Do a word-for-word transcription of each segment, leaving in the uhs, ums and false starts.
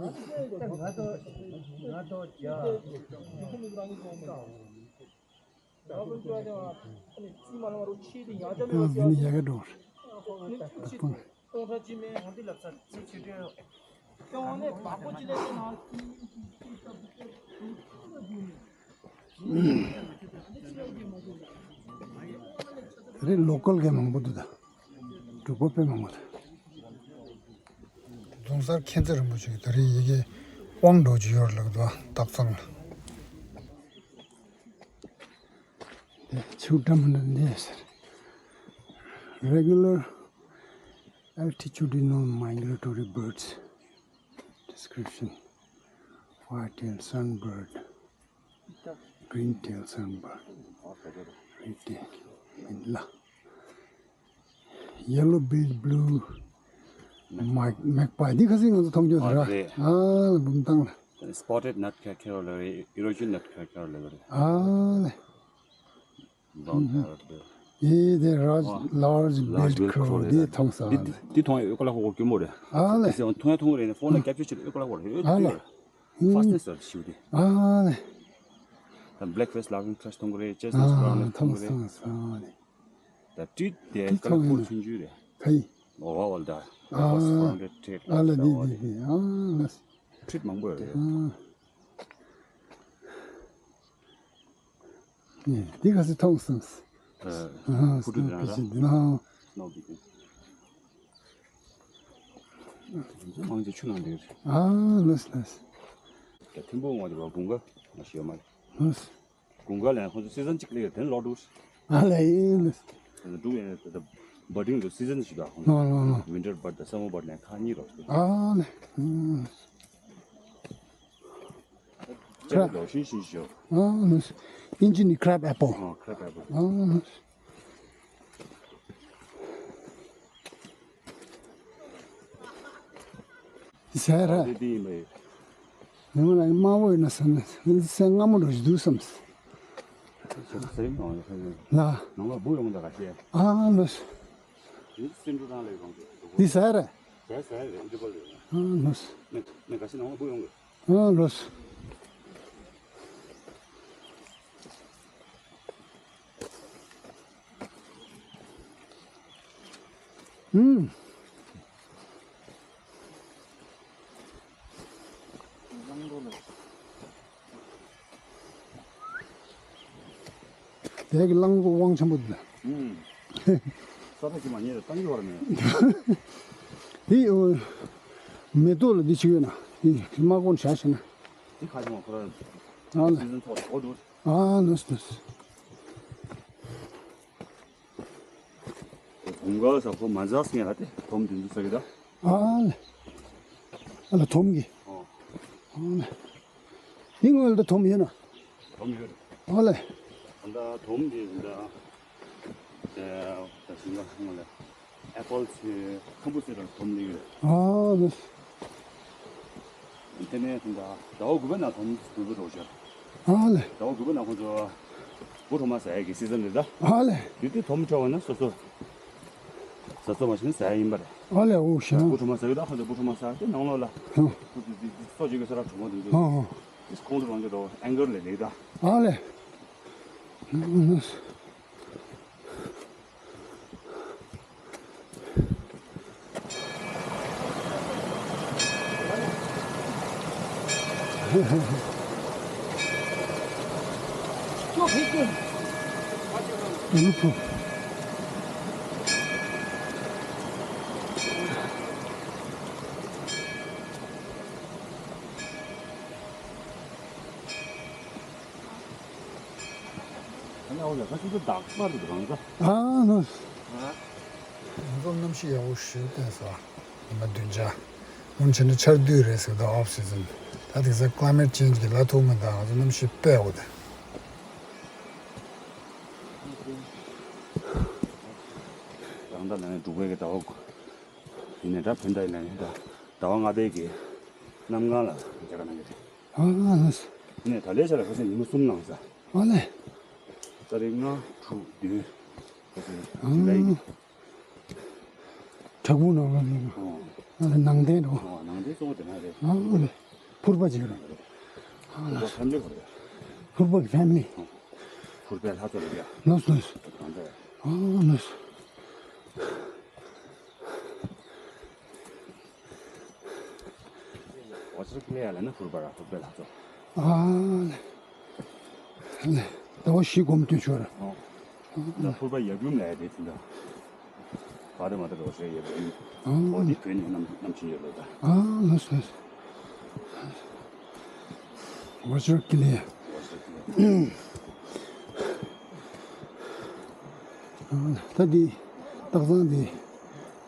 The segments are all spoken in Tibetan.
ཡང་འདི་ནི་ཡ་གི་འགྲོ་བར། རེད། ལོ་ཀལ་གི་མང་པོ་འདུག་ད་འབྲུག་པ་དཔེ་མང་པོ་འདུག་རྫོང་སར་མཁྱེན་བརྩེ་རིན་པོ་ཆེ་གི་ད་རེས་ཡི་གེ་དབང་འགྲོ་རྒྱུ་ཡོད་ལགས་འདུག་སྟག་ཚང་ལ། དེ་ཆུ་འགྲམ་ན་འདི་ཟེར། Regular altitudinal migratory birds. Description. White-tailed sunbird. Green-tailed sunbird. Red-tailed. མིན་ལ། Yellow-billed blue mag- magpie. འདི་ཁ་སང་ང་ཚོ་མཐོང་རྒྱུ་རེད། ཨ་རེད། ཨ་ལ་འབུམ་ཐང་ལ། Spotted nutcracker ལ་རེད། Erosion nutcracker ལ་རེད། ཨ་ལ། Brown parrot དེ། ཨེ་དེ་large- ཨ། large large-billed crow crow དེ་མཐོང་ས་རེད། འདི་འདི་མཐོང་ཡ་ཨོ་ཀ་ལ་ཧོ་ཀོ་སྐྱོ་མོ་རེད། ཨ་ལ། དེ་སེ་མཐོང་ཡ་མཐོང་རེད་ནས་ཕོན་ལ་capture བྱེད་ཨོ་ཀ་ལ་ཧོ་རེད། ཨ་ལ། Fastness རེད་ཞུ་དེ། ཨ་ལ། ད་black-faced large-winged thrush མཐོང་གི་རེད། chestnut ཨ་brown་མཐོང་མཐོང་གི་རེད། སོང་སོང་རེད། ད་ཏྲིད་དེ་ཀ་ལ་ཕོར་ཆུང་ཆུང་རེད། ཁ་ཡི། ཨོ་ཝ་ཝལ་ད། ཨ་ཨ་ལ་འདི་འདི་འདི་ཨ་ལ། ཏྲིད་མང་པོ་ཡོད་རེད། ཨ། ནས་འདི་ག་ཚོད་མཐོང་སོང་། ཨ། ཕུ་ཏུ་དེ་རང་ར། ནོ་བི་སི་འདི་ན། ནོ་བི་སི། མང་ཆེ་ཆུ་ནང་འདུག་ཨ་ལོས་ལོས། ད་ཐིམ་ཕུ་ངོ་དེ་བ་དགུན་ཁ་ང་ཞིག་ཡོད་མ་རེད། ལོས། དགུན་ཁ་ལ་ཁོང་ཚོ་སི་ཛན་གཅིག་ལས་དེ་ལོག་འདུག་ཨ་ལས་ལོས། འདུག་ཡང་ད་བར་ཌིང་དུ་སི་ཛན་ཞིག་ད་ཁོང་ལོ་ལོ་ལོ། ཝིན་ཊར་བར་ཌི་དང་སམ་མར་བར་ཌི་ནས་ཁག་གཉིས་རོགས་ཞིག་ཨ་ལས། ཁྲ། ཁྲ་རྡོ་ཤིང་ཞིག་ཞོ། ཨ་ནུས། ཨིན་ཇི་ནི་ཁྲེབ་ཨེ་པལ། ཨ་ཁྲེབ་ཨེ་པལ། ཨ་ནུས། ཟེར་ར། དེ་དེ་ཡིན་པས། ནི་མ་ལ་དམར་པོ་ཡིན་ན་བསམ་ན་སེ་སྔ་མོ་འགྲོ་ཞིག་འདུག་བསམ། ཟེར་མ་ཡོང་ལ། ནང་ལ་བུ་ཡོང་ད་ག་ཤེས། ཨ་ལོས། དེ་སེ་འགྲོ་རང་ལས་རང་གི་འདུག་འདི་ཟེར་ར། ཟེར་ཟེར་རེད་འདི་པ་ལས། ཨ་ལོས། ནི་ནི་ག་ཤེས་ནང་ལ་བུ་ཡོང་གི། ཨ་ལོས། ཨུམ། དེ་གི་གླང་པོ་དབང་ཆེན་པོ་འདི་ལ། ཨུམ། ས་ཐག་གི་མ་ཉེ་རེད་བཏང་གི་བར་མེད། འདི་ཨོ། མེ་ཏོག་ལ་འདི་ཆུ་ཡོད་ན། འདི་དམག་དཔོན་བྱ་ཞེ་ན། འདི་ཁ་ཆུང་བ་ཁོ་ར། ཨ་ལ། སི་ཛན་ཐོག་འགྲོ་འགྲོ། ཨ་ལོས་ལོས། དགུན་ཁ་ས་ཁོ་མ་འཛག་སྙད་ལ་དེ་དོམ་དེ་འདུག་ས་གི་ད། ཨ་ལེ། ཨ་ལ་དོམ་གི། ཨོ། ཨ་ལེ། དེ་སྔོན་ལ་ད་དོམ་ཡོད་ན། དོམ་ཡོད་རེད། ཨ་ལེ། ད་ལྟ་དོམ་དེ་ད་ད་ད་ཞིང་ཁ་སྔོན་ལ་ཨེ་པལ་ཚོས་ཁམ་བུ་ཚོས་རང་དོམ་ལས་ཡོད་རེད། ཨ་ལེ། དེ་ནས་ད་ཟླ་བ་དགུ་པའི་ནང་དོམ་འབུ་འབུ་འགྲོ་ཤག་ཨ་ལེ། ཟླ་བ་དགུ་པའི་ནང་ཁོང་ཚོ་འབུ་གྲོག་མ་ཟ་ཡག་གི་སི་ཛན་རེད་ད། ཨ་ལེ། དེ་དུས་དོམ་འཕྲོ་བ་ན་སོ་སོ་ཟ་ཚོ་མ་ཞིག་ཟ་ཡག་ཡིན་པ་རེད། ཨ་ལེ། འོ་ཤ། འབུ་གྲོག་མ་ཟ་གི་ད་ཁོང་ཚོ་འབུ་གྲོག་མ་ཟ་དེ་ནང་ལོགས་ལ་ཧུ། ཁོང་ཚོ་དེ་སོ་བྱེད་གི་ས་ར་གྲོག་མ་དེ་ཚོ་ཧུ་ཧུ། དེ་ཁོང་ཚོ་རང་ཚོ་རོ་ཨེང་གར་ལས་ལེགས་ད། ཨ་ལེ། ཨ་ནི། ང་ཚོ་གནམ་གཤིས་ཡག་པོ་ཞིག་བསྟན་སོང་། ཉི་མ་བདུན་ཅུ། སྔོན་ཆད་ནི་ཆར་དུས་རེད་ཟེར་འདུག off season། ད་དེང་སང་climate change གི་ལ་ཐུག་མི་འདུག་ང་ཚོ་གནམ་གཤིས་དཔེ་ཡག་པོ་འདུག་རང་ད་ལ་ནི་འབྲུག་པའི་གི་ཟླ་བ་ཡིན་ནའི་འདྲ། བོད་ཟླ་ཡིན་ནའི་འདྲ། ཟླ་བ་ལྔ་པའི་གི་གནམ་གང་ལ་མཇལ་ཁ་གནང་གི་རེད། ཨ་ལེ། ནས་ད་ལས་ཆ་ལ་ཁ་སང་ཉི་མ་གསུམ་གནང་ས། ཨ་ལེ། ཏ་རིག་ལྔ་དྲུག་བདུན། ཁ་སང་ཨ་ཇུ་ལའི་གི། བྲག་ཕུག་ནང་ལ་ལེན། ཨོ། ནང་རྟེན་འགྲོ། ཨོ་ནང་རྟེན་གཙོ་བོ་དེ་ན་རེད། ཨ་ཕུར་པ་ཅིག་རེད། ཕུར་པ་གི་ཕེ་མི་ལི། ཕུར་པ་གི་ཕེ་མི་ལི། ཕུར་པའི་ལྷ་ཚོགས་རེད་ཡ། ལོས་ལོས། གང་ཚ་རེད། ཨ་ལོས། ཝ་ཅར་ཀི་ལི་ཡ་ལ་ན་ཕུར་པ་ར་ཕུར་པའི་ལྷ་ཚོགས། ཨ་ལེ། ལེ། ཟླ་བ་བཞི་སྒོམ་དུས་ཆོག་ར། ཨོ། ད་ཕུར་པ་ཡབ་ཡུམ་ལ་ཡ་དེ་དེ་འདྲ། བ་དེ་མ་ད་རོ་ཤའི་ཡབ་ཡུམ། ཨོ་དེ་བོད་ནས་རྣམ་རྣམ་ཕྱིན་ཡོད་ལོ་ད། ཨ་ལོས་ལོས། ཝ་ཅར་ཀི་ལི་ཡ། ཝ་ཅར་ཀི་ལི་ཡ། ཨ་ད་དེ་སྟག་ཚང་དེ་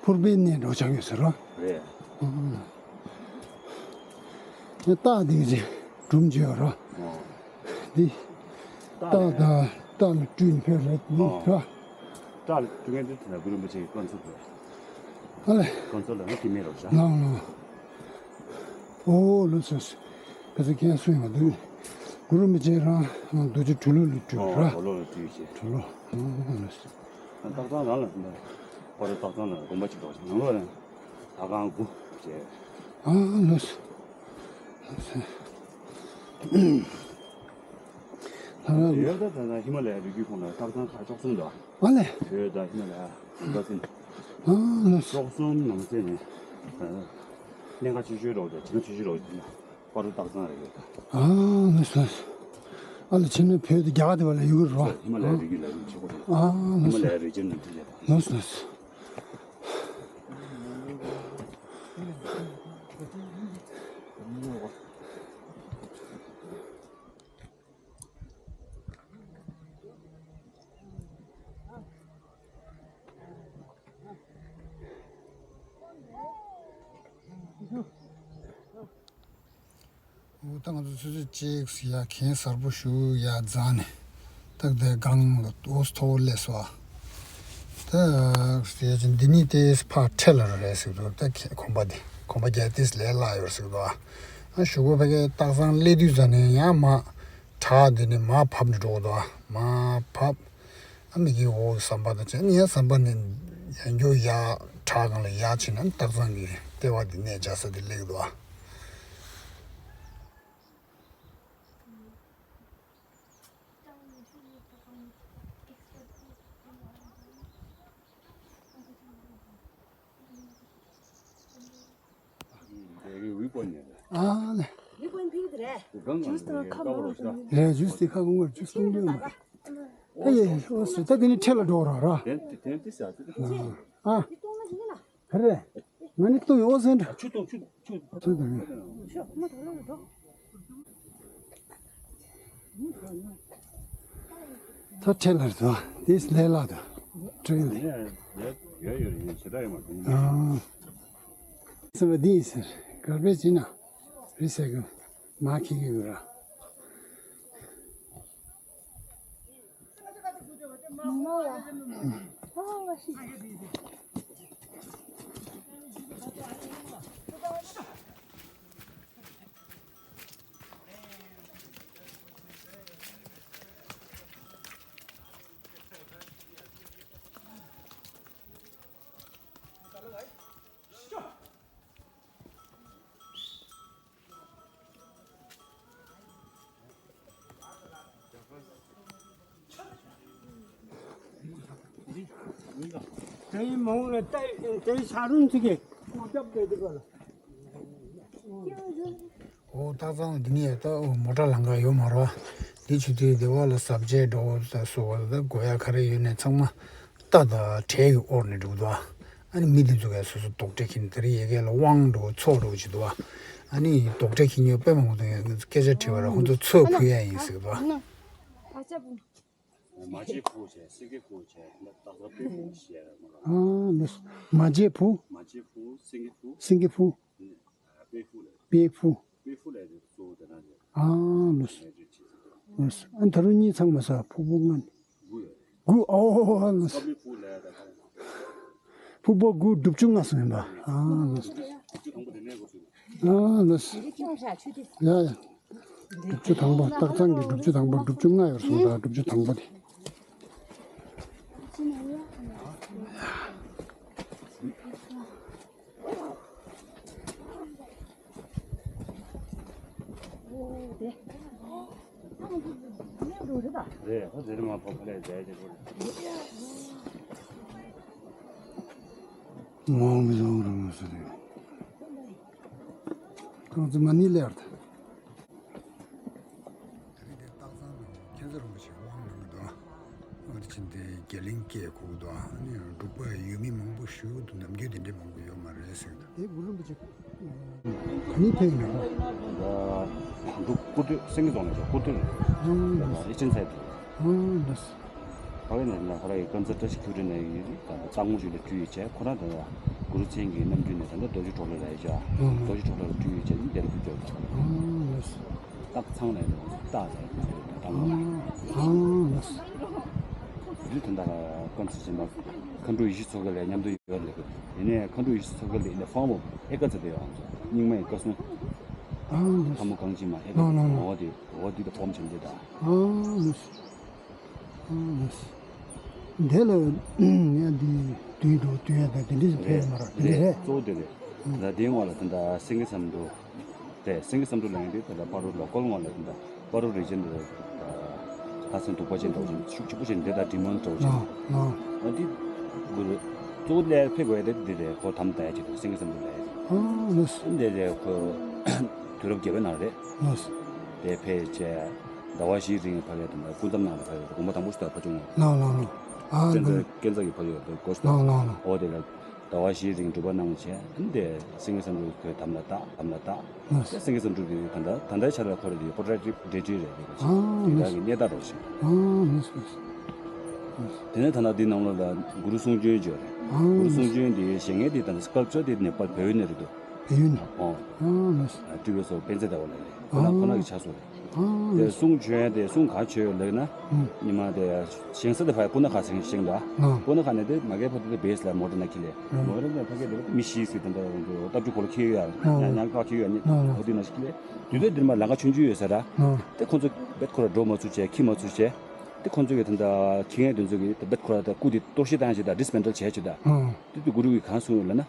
ཕུར་པའི་གནས་འགྲོ་ཆགས་ཡོད་ཟེར་རོ། རེད། ཨ་ད་སྟག་དེ་གི་སྒྲུང་བརྗོད་རོ། ཨོ། འདི། སྟག་ལ། སྟག་དང་སྟག་ལ་སྤྲུལ་ནས་ཕེབས་རེད་འདི་ཨོ། ར། སྟག་ལ་སྤྲུལ་མཁན་འདི་དེ་ན་གུ་རུ་རིན་པོ་ཆེ་གི་བཀའ་འཚུབ་རེད། ཨ་ལེ། བཀའ་འཚུབ་ལ་ང་དེ་མེད་རོགས་བྱ། ལང་ལང་། ཨོ་ལོ་སོ་སོ། ཁ་ཚ་ཁྱེད་སུ་ཡང་འདུག་གུ་རུ་རིན་པོ་ཆེ་རང་རྡོ་རྗེ་གྲུ་ལོ་ལ་སྤྲུལ་ཨོ་ར། གྲུ་ལོ་ལ་སྤྲུལ་ཞེས། གྲུ་ལོ། ཨོ་ལོ་སོ། སྟག་ཚང་རང་ལ་ཕ་རོལ་སྟག་ཚང་ལ་དགོན་པ་གཅིག་འགྲོ་བྱ་ནང་ལོགས་ལ་ལྷ་ཁང་དགུ་བྱས། ཨ་ལོ་སོ། ལྷ་རབ། ཡོད་ད་ད་ད་ཧི་མ་ལ་ཡའི་རི་རྒྱུད་ཁོངས་ལ་སྟག་ཚང་ཁག་བཅུ་གསུམ་འདུག་ཨ་ལེ། བོད་དང་ཧི་མ་ལ་ཡ་ནང་པ་ཚན། ཨ་ལེ། བཅུ་གསུམ་ནང་ཚན་ནས་གནས་ཁག་ཆེ་ཤོས་རོགས་དང་བྱེ་ནག་ཆེ་ཤོས་རོགས་དེ་ན་པ་རུ་སྟག་ཚང་རེད་ཡོད་ད། ཨ་ལེ་སོ། ཨ་ལེ་ཕྱི་ནས་བོད་དུ་རྒྱ་གར་དེ་བ་ལ་ཡོད་གི་རོ། ཧི་མ་ལ་ཡའི་རི་རྒྱུད་ལ་རིགས་ཆེ་པོ་རེད། ཨ་ཧི་མ་ལ་ཡའི་རི་རྒྱུད་ནང་ཚན་རེད་ད། ལོས་ལོས། འོ་ད་ང་ཚོ་ཆུ་ཚོད་གཅིག་ཡ་གན་གཟར་པོ་ཞུ་ཡ་རྫ་ནས་ཏག་ཏག་སྒང་ལ་འོ་མཐོ་བོ་སླེབས་སོ། ད་ཟེར་ཅིང་འདི་ནི་ཏེས་ཕ་ཁྲེ་ལ་རེད་ཟེར་འདུག་ད་ཁྱེད་གོམ་པ་འདི་གོམ་པ་རྒྱག་ཏེས་ལས་སླ་ཡོད་ཟེར་འདུག་ཨ་ཞུ་གོ་ཕ་གའི་སྟག་ཚང་སླེབས་དུས་ཙ་ནས་ཡང་མ་བྲག་འདི་ནས་མ་བབས་ནས་འགྲོ་གི་འདུག་ཨ་མ་བབས། ཨ་མི་གི་འོག་ཟམ་པ་དང་བཅས་ནས་ཡང་ཟམ་པ་ནས་ཡང་མགྱོགས་ཡར་བྲག་སྒང་ལ་ཡར་ཕྱིན་ན་སྟག་ཚང་གི་ལྟེ་བ་འདི་གནས་འཇགས་ས་འདི་སླེབས་འདུག་ཨ། ཨ་ལེ། རེད་ཇུས་དེ་ཁ་སྐོང་བར་ཇུས་སྐོང་དུས་མ། ཨེ་ཡེ་ཨོ་སི་ད་དེ་ནི་ཁྲེ་ལ་འགྲོ་ར་ར། ཨ། ཧ་རེ། ང་ནི་ཏུ་ཡོ་ཟེན་འདྲ། ཆུ་དང་ཆུ་ཆུ། ཆུ་དང་། ད་ཁྲེ་ལ་རེད་དོ། དེས་ལས་ལ་དོ། ཁྲེ་ལ། ཡོད་ཡོད་ཡོད་ཞེ་དྲག་ཡོད་མ་རེད། ཨ། སེམས་པ་འདི་ཡིན་ཟེར། གར་པེ་ཅི་ན། རི་སེ་གི། མ་ཁི་གི་ར། དེའི་མོང་ལ་བལྟས་དེའི་ཤ་རུང་ཚིག་གི་ཁོག་རྒྱབ་བལྟས་དུས་ག་ལ། ཨོ་སྟག་ཚང་འདི་ནས་ད་ཨོ་མོ་ཊ་ལང་ག་ཡོད་མ་རེད་བ། འདི་ཆུ་ཚོད་སྡེ་བ་ལ་ཟབ་ཆས་འགྲོ་ད་སོ་བ་ད་དགོས་ཡ་ག་རེ་ཡོད་ནས་ཚང་མ་རྟ་དང་བྲེ་ཡི་དབོར་ནས་འགྲོ་གི་འདུག་བ། ཨ་ནི་མི་འདི་ཚོ་གས་སོ་སོ་དོག་ཁྲེ་ཁྱེར་ནས་ད་རེས་ཡ་གས་ལ་དབང་འགྲོ་ཚོགས་འགྲོ་བྱེད་འདུག་བ། ཨ་ནི་དོག་ཁྲེ་ཁྱེར་ཉོ་དཔེ་མང་པོ་དང་ཡ་སྐད་ཆ་དྲིས་པ་ར་ཁོང་ཚོ་ཚོགས་ཕུལ་ཡ་ཡིན་ཟེར་གི་འདུག་བ། མ་བྱེད་ཕུ་བྱས་སེང་གེ་ཕུ་བྱས་ད་ད་ད་པེ་ཕུ་ཞེས་ར་མ་ར། ཨ་ལོས། མ་བྱེད་ཕུ། མ་བྱེད་ཕུ་སེང་གེ་ཕུ། སེང་གེ་ཕུ། པེ་ཕུ་ལ། པེ་ཕུ། པེ་ཕུ་ལ་གཙོ་བོ་དེ་ན་རེད། ཨ་ལོས། ལོས། ཨ་ད་རུང་གཉིས་ཚང་མ་ས་ཕུ་བོ་ལྔ་ནི། དགུ་ཡོད་རེད། དགུ་ཨོ་ལོས། ཀ་པེ་ཕུ་ལ་ད་ད། ཕུ་བོ་དགུ་དྲུག་ཅུ་ལྔ་སོང་ཡིན་པ། ཨ་ལོས། དྲུག་ཅུ་དང་པོ་དེ་ནས་འགོ་ཚུགས། ཨ་ལོས། ཡ་ཡ། དྲུག་ཅུ་དང་པོ་སྟག་ཚང་གི་དྲུག་ཅུ་དང་པོ་དྲུག་ཅུ་ལྔ་ཡོད་སོང་ད་དྲུག་ཅུ་དང་པོ་དེ། རེད། ཨོ་ཟེར་མ་ཕོ་ཁ་ལས་ཟེར་གྱི་རེད། ངོ་མི་ཚོ་རང་ཟེར་རེད། ཁོང་ཚོ་མ་ཎི་ལེར་ད། དེ་རིང་དེ་སྟག་ཚང་དུ་མཁྱེན་བརྩེ་རིན་པོ་ཆེ་དབང་གནང་གི་འདུག་ཨ་ནི་ཕྱིན་ཏེ་དགེ་ལེགས་སྐད་གོ་གི་འདུག་ཨ་ནི་འབྲུག་པ་ཡུལ་མི་མང་པོ་ཞུ་གི་འདུག་ནམ་རྒྱུན་དེ་འདྲ་མང་པོ་ཡོད་མ་རེད་ཟེར་གི་འདུག་དེ་གུ་རུ་རིན་པོ་ཆེ་ག་ནས་ཕེབས་ཡིན་ནམ། འབྲུག་ཀུ་ཏུ་སེང་གེ་རྫོང་ནས་ཀུ་ཏུ་ཨེ་ཅན་ཚད་དུ། ཨ་ནི་ཕ་གི་ནས་ལ་ཁོ་ར་ཡི་ཀན་ཚ་བཀྲ་ཤིས་ཁྱུ་རི་ནས་ཡིན་རིགས་དང་གཙང་མོ་ཞིག་ལ་བྲོས་ཡོད་བྱས་ཁོ་རང་དང་གུ་རུ་མཚན་གྱི་ནམ་རྒྱུན་ནས་ད་ལྟ་རྡོ་རྗེ་གྲོགས་ལ་ར་ཡོད་བྱས་རྡོ་རྗེ་གྲོགས་ལ་བྲོས་ཡོད་བྱས་འདིར་བུ་བསྐྱོད་དང་། སྟག་ཚང་ལ་ཡོད་སྟག་ལ་ཡོད་སྟག་མོ་ལ། འདི་ད་ལྟ་ཀན་ཚ་ཆེན་པོ་མཁའ་འགྲོ་ཡེ་ཤེས་མཚོ་རྒྱལ་ལ་མཉམ་དུ་ཡོད་ལེ། ཡིན་ནའི་མཁའ་འགྲོ་ཡེ་ཤེས་མཚོ་རྒྱལ་ལ་ཡིན་ནའི་ཧྥང་བོ་ཨེ་ཀ་ཙི་དེ་ཡོད་ཨང་ཚོ་རྙིང་མ་ཡི་བཀའ་སྲུང་ལྷ་མོ་གང་ཅི་མ་ཨེ་ཀ་ཙི་འོ་དེ་འོ་དེ་ད་ཧྥོམ་ཆེན་དེ་ད། དེ་ལ་ཡང་འདི་དུས་འགྲོ་དུས་ཡང་དང་དེ་འདྲ་ཞིག་ཕེབས་མ་རེད་དེ་འདྲ་རེད། གཙོ་བོ་དེ་རེད། ད་དེའི་ངོ་ལ་ད་ལྟ་སེང་གེ་བསམ་འགྲུབ་རེད། སེང་གེ་བསམ་འགྲུབ་ལ་ཡང་དེ་ད་ལྟ་སྤ་རོ་ལོ་ཀལ་ངོ་ལ་ད་ལྟ་སྤ་རོ་རི་ཇན་དེ་ལྷ་སེང་གདུག་པ་ཅན་འདྲ་བོ་ཅན་ཤུགས་ཆེ་པོ་ཅན་དེ་དང་འབྲི་མོན་འདྲ་བོ་ཅན། ཨ་འདི་གུ་རུ་གཙོ་བོ་ལས་ཕེབས་དགོས་དེ་འདི་རེད། ཁོ་དམ་བཏགས་ཡ་ཅིག་རེད། སེང་གེ་བསམ་འགྲུབ་ལ་ཡ་ཅིག་འདི་རེད། ཁོ་དུས་རབས་བརྒྱད་པའི་ནང་རེད། དེ་ཕེབས་བྱས། ཟླ་བ་བཞིའི་རིང་ཕ་གིར་དང་སྐུ་མཚམས་ནང་ལ་ཕ་གིར་དགོངས་པ་དང་པོ་ཞུ་དག་ཕ་ཆུང་ངོ་། ལགས་ལགས་ལགས། ཨ་ཀན་ཚ་ཀན་ཚ་གི་ཕ་གིར་དགོངས་ཞུ་དག་ལགས་ལགས་ལགས། འོ་དེ་ལ་ཟླ་བ་བཞིའི་རིང་སྒྲུབ་པ་གནང་བྱས་ཨ་ནི་དེ་སེང་གེ་བསམ་འགྲུབ་ཁོའི་དམ་ལ་བཏགས་དམ་ལ་བཏགས། ལགས། དེ་སེང་གེ་བསམ་འགྲུབ་དེ་ད་ལྟ་ད་ལྟའི་ཆ་ལ་ཁོ་ར་དེ་པོ་ཊ་རེ་ཊི་ཊི་རེད་དེ་ཨ་དེ་ལགས་དག་གི་གནས་བདག་རོགས་ཞིག་ཨ་ལགས་ལགས། དེ་ནས་ད་ལྟ་འདི་ནང་ལོགས་ལ་གུ་རུ་གསུང་བྱོན་ཡོད་རེད། ཨ་གུ་རུ་གསུང་བྱོན་དེ་བཞེངས་མཁན་དེ་ད་ལྟ་སི་ཀལ་ཅར་དེ་ནེ་པཱལ་བལ་ཡུལ་ནས་རེད་འདུག་བལ་ཡུལ་ནས། ཨོ། ཨ་ལགས། ཏི་བེ་སོ་པན་ཚེ་ཟླ་བ་ལ་རེད། ཁོ་ན་ཁོ་ན་གི་ཆ་སོ་རེད། ཨ་དེ་ལགས། གསུང་བྱོན་ཡ་དེ་གསུང་ག་བྱོན་ཡོད་ལབ་ན། ཨུམ། ཉི་མ་དེ་བཞེངས་ས་དེ་ཕ་ཡ་སྤུ་ན་ཁ་སེང་བཞེངས་ད། ཨ་སྤུ་ན་ཁ་ནས་དེ་མ་གའི་ཕ་དེ་དེ་བེས་ལ་མོ་ཊ་ན་ཁྱི་ལས། ཨ་མོ་ཊ་ན་ཕ་གའི་དེ་མི་ཤི་སི་དེ་འདྲ་ཡོང་དུས་སྟབས་ཀྱི་གོ་ལ་ཁྱི་ཡོད་ཡ། ཨ་ཉག་ཉག་ཁྱི་ཡོད་ཡ་ནི། ཨ་ཨོ་དེ་ན་ཤི་ལས། དུས་དེ་འདིར་མ་ལང་ཀ་ཆུང་ཆུང་ཡོད་ས་ར། ཨ་དེ་ཁོང་ཚོ་བེད་ཁོ་ར་འགྲོ་མ་ཚུགས་བྱས་ཁྱི་མ་ཚུགས་བྱས། དེ་ཁོང་ཚོ་གི་དེ་འདྲ་ཁྱི་ངན་དེ་ཚོ་གི་དེ་བེད་ཁོ་ར་དེ་སྐུ་དེ་གཏོར་བཤིག་བཏང་བྱས་ད་ཌི་སི་མེན་ཊལ་བྱས་བྱས་ད། ཨ་དེ་དུས་གུ་རུ་གི་གང་གསུངས་ཡོད་ལབ་ན།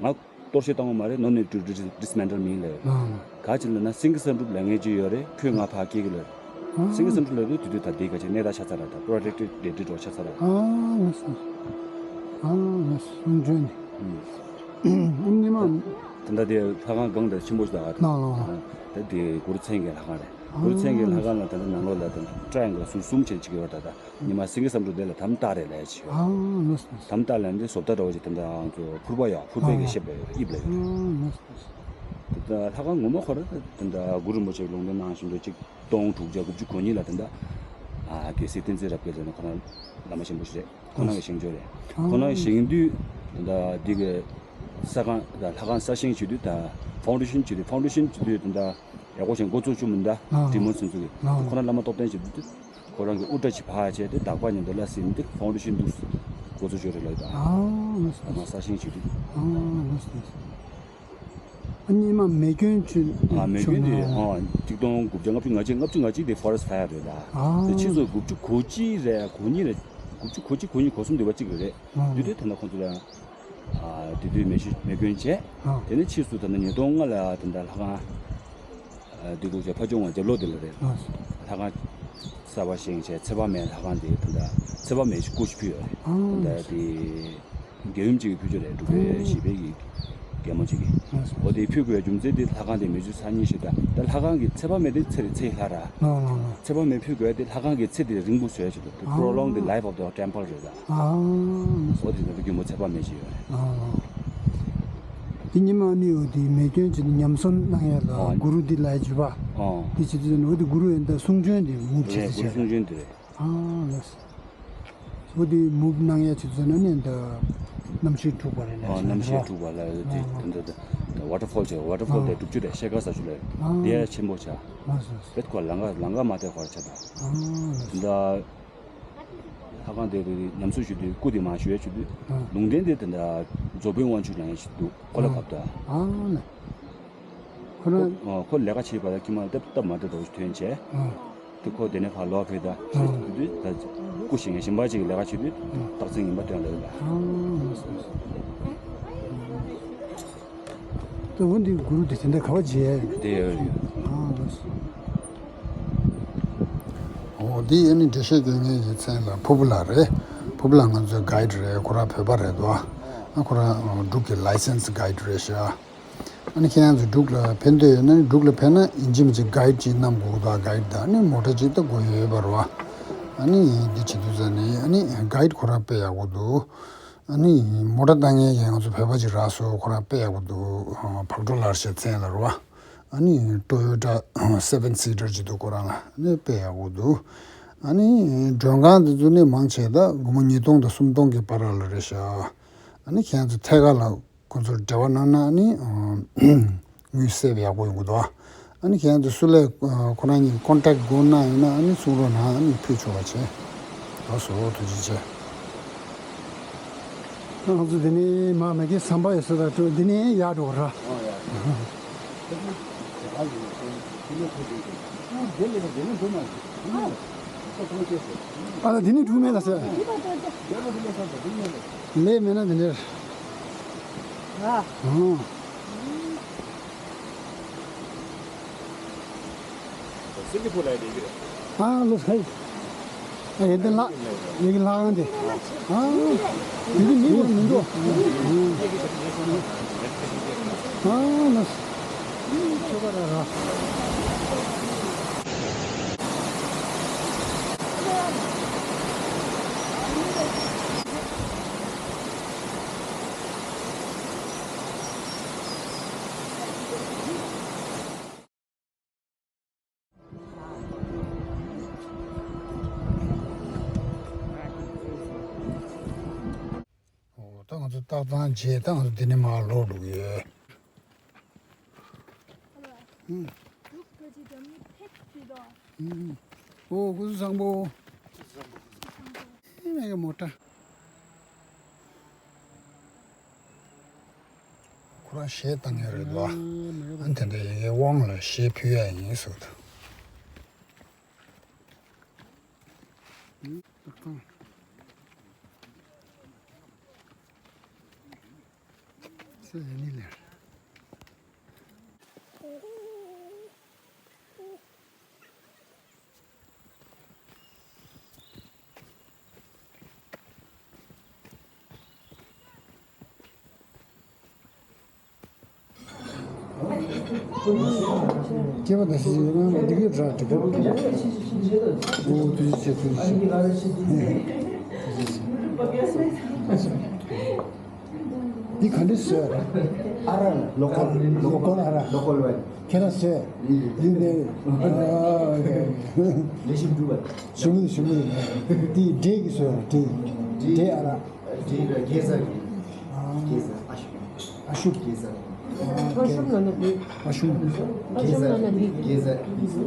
ང་གཏོར་བཤིག་བཏང་བ་མ་རེད། ནོ་ནི་ཊུ་ཌི་སི་མེན་ཊལ་མི་ལབ། ཨ་ག་ཅི་ལབ་ན་སེང་གེ་བསམ་འགྲུབ་ལབ་མཁན་ཅིག་ཡོད་རེད། ཁོས་ང་ཕར་སྐྱེལ་གི་ལབ། ཨ་སེང་གེ་བསམ་འགྲུབ་ལབ་དུས་དུས་དུས་ད་དེ་ག་ཅི་གནས་བདག་ཆགས་ཚར་ར་ད་པོ་ཊེག་ཊེཌ་ཌེ་ཊི་འདྲ་ཆགས་ཚར་ར། ཨ་ལགས་སོ། ཨ་ལགས་སོ། གསུང་བྱོན་ནི། ཨུམ། ཉི་མ། དེ་འདྲ་དེ་ལྷ་ཁང་སྒང་དེ་ཆེན་པོ་ཞིག་ད་ག་ལགས་ལགས་ལགས། ད་དེ་གུ་རུ་མཚན་གྱི་ལྷ་ཁང་རེད། གུ་རུ་མཚན་གྱི་ལྷ་ཁང་ལ་ད་ལྟ་ནང་ལོགས་ལ་ད་ཊ་ར་ཡན་གལ་ཟུར་གསུམ་བྱས་ཅིག་ཡོད་རེད་ད་ད། ཉི་མ་སེང་གེ་བསམ་འགྲུབ་དེ་ལ་དམ་བཏགས་རེད་ལབ་ཡ་ཅིག་ཡོད། ཨ་ལགས་སོ། དམ་བཏགས་ལབ་ནས་བཟོ་ལྟ་འདྲ་བོ་ཅིག་དེ་འདྲ་ཨང་ཚོ་ཕུར་པ་ཡོད། ཕུར་པའི་གི་ཤེབ་ལ་ཡོད། དབྱིབས་ལ་ཡོད། ཨ་ལགས་སོ། དེ་ལྟ་ལྷ་ཁང་ངོ་མ་ཁོ་ར་དེ་འདྲ་གུ་རུ་རིན་པོ་ཆེ་ལུང་བསྟན་གནང་བཞིན་དུ་གཅིག་སྟོང་དྲུག་བརྒྱ་དགུ་བཅུ་གོ་གཉིས་ལ་དེ་འདྲ་ཨ་རྒྱལ་སྲས་བསྟན་འཛིན་རབ་རྒྱས་ལ་ནི་ཁོ་རང་བླ་མ་ཆེན་པོ་ཞིག་རེད། ཁོ་རང་གི་བཞེངས་ཆོག་རེད། ཨ་ཁོ་རང་གི་བཞེངས་དུས་དེ་འདྲ་འདི་གི་ས་ཁང་ལྷ་ཁང་གསར་བཞེངས་བྱེད་དུས་ད་ཕའུན་ཌེ་ཤན་བྱེད་དུས་ཕའུན་ཌེ་ཤན་བྱེད་དུས་དེ་འདྲ་ཡག་པོ་ཞིག་འགོ་བཙུགས་བཅུག་མི་འདྲ། ཨ་འབྲི་མོ་ཚུན་ཚོད་ཀྱི་ཨ་ཁོ་རང་བླ་མ་སྟོབས་ལྡན་ཞིག་འདུག་ཁོ་རང་གི་དབུ་སྐྲ་ཅིག་ཕར་བྱས་ཏེ་དག་པ་ཉིན་དུ་ལ་ཟིན་ཏེ་ཕའུན་ཌེ་ཤན་འདུག་འགོ་བཙུགས་བཅུག་རེད་ལབ་ད། ཨ་ལགས་སོ། ཨ་མ་གསར་བཞེངས་བྱེད་དུས། ཨ་ལགས་སོ། ཨ་སྙེ་མ་མེ་སྐྱོན་ཅིག་ཨ་མེ་སྐྱོན་དེ་བྱུང་ན། ཨ་ཆིག་སྟོང་དགུ་བརྒྱ་ལྔ་བཅུ་ང་གཅིག་ལྔ་བཅུ་ང་གཅིག་དེ་ཕོ་རེ་སི་ཊི་ཕ་ཡར་རེད་ད། ཨ་དེ་ཕྱིས་སུ་དགུ་བཅུ་གོ་གཅིག་རེད་གོ་གཉིས་རེད། དགུ་བཅུ་གོ་གཅིག་གོ་གཉིས་གོ་གསུམ་དེ་བ་གཅིག་རེད། ཨ་དེ་དུས་དེ་འདྲ་ཁོང་ཚོ་ལ། ཨ་དེ་དུས་མེ་ཤི་མེ་སྐྱོན་བྱས། ཨ་དེ་ནས་ཕྱིས་སུ་ད་ལྟ་ཉིས་སྟོང་ལྔ་ལ་ད་ལྟ་ལྷ་ཁང་། ཨ་དེ་དུས་ཀྱི་ཕ་ཆུང་བ་རྒྱབ་ལོགས་དེ་ལ་རེད། ཨ་ལྷ་ཁང་གསར་པ་བཞེངས་བྱས་ཚེ་དཔག་མེད་ལྷ་ཁང་དེ་ད་ལྟ་ཚེ་དཔག་མེད་ཀྱི་སྐུ་ཞིག་ཕུལ་ཡོད་རེད། ཨ་ད་ལྟ་དེ་རྒྱལ་ཡུམ་གཅིག་གིས་ཕུལ་རྒྱུ་རེད། འབྲུག་པའི་ཨ་གཞིས་སྤོས་ཀྱི་རྒྱལ་མོ་གཅིག་གིས། ཨ་འོ་དེ་ཕུལ་དགོས་རྒྱུ་མཚན་དེ་ལྷ་ཁང་དེ་མེ་ཆུ་ཚ་ཉིན་ཞིག་ད་ད་ལྷ་ཁང་གི་ཚེ་དཔག་མེད་དེ་ཚེ་རེ་ཚེ་ཡི་ལྷ་ར། ཨ་ཨ་ཨ། ཚེ་དཔག་མེད་ཕུལ་དགོས་དེ་ལྷ་ཁང་གི་ཚེ་དེ་རིང་པོ་བཟོ་ཡ་ཆེད་དུ་དེ་ཨ་prolong the life of the temple རེད་ད། ཨ་ཨ། འོ་དེ་ད་ལྟ་རྒྱུ་མོ་ཚེ་དཔག་མེད་ཅིག་ཡོད་རེད། ཨ་ཨ། དེ་ཉི་མ་ཨ་ནི་འོ་དེ་མེ་སྐྱོན་བྱས་ཏེ་ཉམས་གསོ་གནང་ཡ་ལ་ཨ་གུ་རུ་འདི་ལ་བྱེད་པ། ཨ་དེ་བྱེད་དུས་ཙམ་ནས་འོ་དེ་གུ་རུ་ཡིན་ད་གསུང་བྱོན་དེ་མུ་བྱེད་རེད། དེ་གུ་རུ་བྱས་གསུང་བྱོན་དེ་རེད། ཨ་ལགས་སོ། འོ་དེ་མུ་གནང་ཡ་བྱེད་དུས་ཙམ་ནས་ད་གནམ་གཤིས་འཁྲུག་པ་རེད་ལ་ཨ་གནམ་གཤིས་འཁྲུག་པ་ལ་དེ་ཨ་དེ་འདྲ་ད་ཝ་ཊར་ཕོལ་བྱས་ཝ་ཊར་ཕོལ་ཨ་དེ་གྲུབ་ཆུ་རེད། ཤེལ་དཀར་ས་ཆུ་ལ་ཨ་དེ་ཡ་ཆེན་པོ་ཆགས། ལགས་སོ། བེད་ཁོ་ལང་ཀ་ལང་ཀ་མ་བལྟས་ཁོ་ར་ཆགས་ད། ཨ་ལགས་སོ། ད། ལྷ་ཁང་དེ་རུ་ཉམས་གསོ་ཞུ་དུས་སྐུ་དེ་མར་ཞུ་ཡ་ཞུ་དུས། ཨ། ལུང་བསྟན་དེ་དེ་འདྲ་རྫོགས་པའི་དབང་ཕྱུག་ལ་ཡང་ཞུ་འདུག་ཁོ་ལ་ཨ། བབས་ད། ཨ་ལ། ཁོ་རང་ཁོ་ཁོ་ལས་ཀ་བྱེད་པ་ལ་ཁྱིམ་ལ་སྟབས་སྟབས་མ་བདེ་འདྲ་བོ་ཞིག་ཐོན་བྱས། ཨ། དེ་ཁོ་དེ་ནས་ཕར་ལོག་ཕེབས་ད་ཨ། ཞུ་དུས་ད་སྐུ་བཞེངས་གཞན་པ་ཅིག་གི་ལས་ཀ་བྱེད་དུས་ཨ། རྟགས་མཚན་ངན་པ་སྟོན་ལ་ཡོད་ལ། ཨ་ལགས་སོ། ད་འོ་འདི་གུ་རུ་དེ་དེ་འདྲ་ག་བ་བྱས་ཡ་ཡོད། དེ་ཡོད་ཡོད། ཨ་ལགས་སོ། འདི་ཨ་ནི་འགྲེལ་བཤད་སྐྱོན་མཁན་གྱི་མཚན་ལ་ཕུར་བུ་ལགས་རེད། ཕུར་བུ་ལགས་ང་ཚོའི་གྷའིཌ་རེད། ཁོ་རང་བོད་པ་རེད་དོ། ཨ་ཁོ་རང་འབྲུག་གི་ལའི་སེན་སི་གྷའིཌ་རེད་ཤག་ཨ་ནི་ཁྱེད་རང་ཚོ་འབྲུག་ལ་ཕེབས་འདོད་ཡོད་ན་འབྲུག་ལ་ཕེབས་ན་ཡིན་གཅིག་མིན་གཅིག་གྷའིཌ་ཅིག་བསྣམས་དགོས་ཀྱི་འདུག་གྷའིཌ་དང་ཨ་ནི་མོ་ཊ་ཅིག་ད་དགོས་ཡོད་པ་རེད་བ། ཨ་ནི་འདི་བྱེད་དུས་ཙ་ནི་ཨ་ནི་གྷའིཌ་ཁོ་རང་དཔེ་ཡག་པོ་འདུག་ཨ་ནི་མོ་ཊ་བཏང་མཁན་གྱི་ང་ཚོ་བོད་པ་ཅིག་རག་སོང་། ཁོ་རང་དཔེ་ཡག་པོ་འདུག་ཕག་གྲོ་ལགས་ཞེས་མཚན་ལ་རེད་བ། ཨ་ནི་ཊོ་ཡོ་ཊ་སེ་བེན་སི་ཊར་ཅིག་འདུག་ཁོ་རང་ལ་ཨ་ནི་དཔེ་ཡག་པོ་འདུག་ཨ་ནི་མགྲོན་ཁང་དེ་ཚོ་ནི་མང་ཆེ་ད་སྒོར་མོ་ཉིས་སྟོང་དང་སུམ་སྟོང་གི་བར་ལ་རེད་ཤག་ཨ་ནི་ཁྱེད་ཚོ་ཐད་ཀར་ལ་ཁོང་ཚོར་འབྲེལ་བ་གནང་ན་ཨ་ནི་དངུལ་སེབ་ཡག་པོ་ཡོང་གི་འདུག་ཨ་ནི་ཁྱེད་ཚོ་སུ་ལ་ཁོ་རང་གཉིས་ཀོན་ཊེག་དགོས་ན་ཡོད་ན་ཨ་ནི་གསུང་རོགས་གནང་། ཨ་ནི་ཕུལ་ཆོག་པ་བྱེད། ལགས་སོ། ཐུགས་རྗེ་ཆེ། ང་ཚོ་འདི་ནས་མར་མ་གི་ཟམ་པ་ཡོད་ས་དང་འགྲོ། འདི་ནས་ཡར་འགྲོ་ར། ཨ་ལ་འདི་ནས་འགྲོ་མེད་ལ་ཟེར། ལས་མེད་ན་འདི་འདྲ། ཨ། སེང་གེ་ཕུ་ལ་ཡི་གེ་རེད། ཨ་ལོ་ཧེ། ཨ་ཡེ་འདི་ལ་ཡི་གེ་ལ་ཡང་དེ། ཨ་ཡི་གེ་མི་བར་མི་འགྲོ། ཨ་ལོ། ཁྱོད་པ་ར་ར། ཨོ་ད་ང་ཚོ་སྟག་ཚང་བྱས། ད་ང་ཚོ་འདི་ནས་མར་ལོག་འགྲོ་གི་ཡོད། ཨུམ། ཨོ་སྐུ་གཟུགས་བཟང་པོ། ཨེ་མེ་གི་མོ་ཊ། ཁོ་རང་གཞས་བཏང་མཁན་རེད་དོ། ཨ་དེ་འདྲ་ཡི་གེ་དབང་ལ་གཞས་ཕུལ་ཡ་ཡིན་ཟེར་འདུག་སེ་ལེ་ནི་ལེར། སྐྱེས་པ་དང་ཤི་ཡོད་ན་འདི་གའི་སྒྲ་འདི་ག་འོ་ཐུགས་རྗེ་ཆེ། ཐུགས་རྗེ་ཆེ། འདི་ག་འདྲ་བཟོས། ཨ་ར་ལ་ལོ་ཀལ། ལོ་ཀལ་ཨ་ར། ལོ་ཀལ་བ། ཁྱེད་རང་བཟོས། ཡིན་པས། ལས་ཞིབ་འགྲུབ་པ། ཞུམ་མི་ཞུམ་མི། འདི་འབྲས་ཀྱི་བཟོས་ར། འབྲས། འབྲས་ཨ་ར། འབྲས་ར་གེ་སར་གྱི། གེ་སར་ཨ་ཤུ། ཨ་ཤུ། གེ་སར། ཨ་ཤུ་ན་ན་འབྲས། ཨ་ཤུ། ཨ་ཤུ་ན་ན་འབྲས། གེ་སར།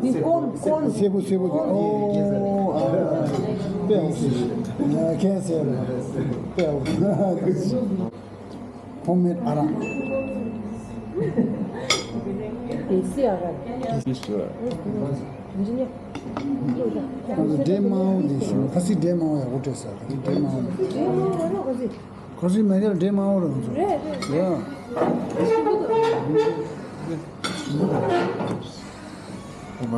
འདི་ཀོན་ཀོན། སེར་པོ་སེར་པོ་དེ། ཨོ་ཨ། དཔེ་ཡག་པོ་ཞིག་ཁྱེད་ཟེར། དཔེ་ཡག་པོ། ཕོ་མེད་ཨ་ར། དེ་སི་ཨ་ར། དེ་སི་ཨ་ར། འདི་ནི། ཁ་སི་འབྲས་དམར་པོ་དེ་ཞིག་ཁ་སི་འབྲས་དམར་པོ་ཡག་པོ་སྤྲད་ས། ཁ་སི་འབྲས་དམར་པོ། འབྲས་དམར་པོ་རེད་ཁ་སི། ཁོ་ཚོའི་མེ་ཁལ་འདྲེ་མང་བོ་རང་ཚོ་རེད་རེད། ཡ།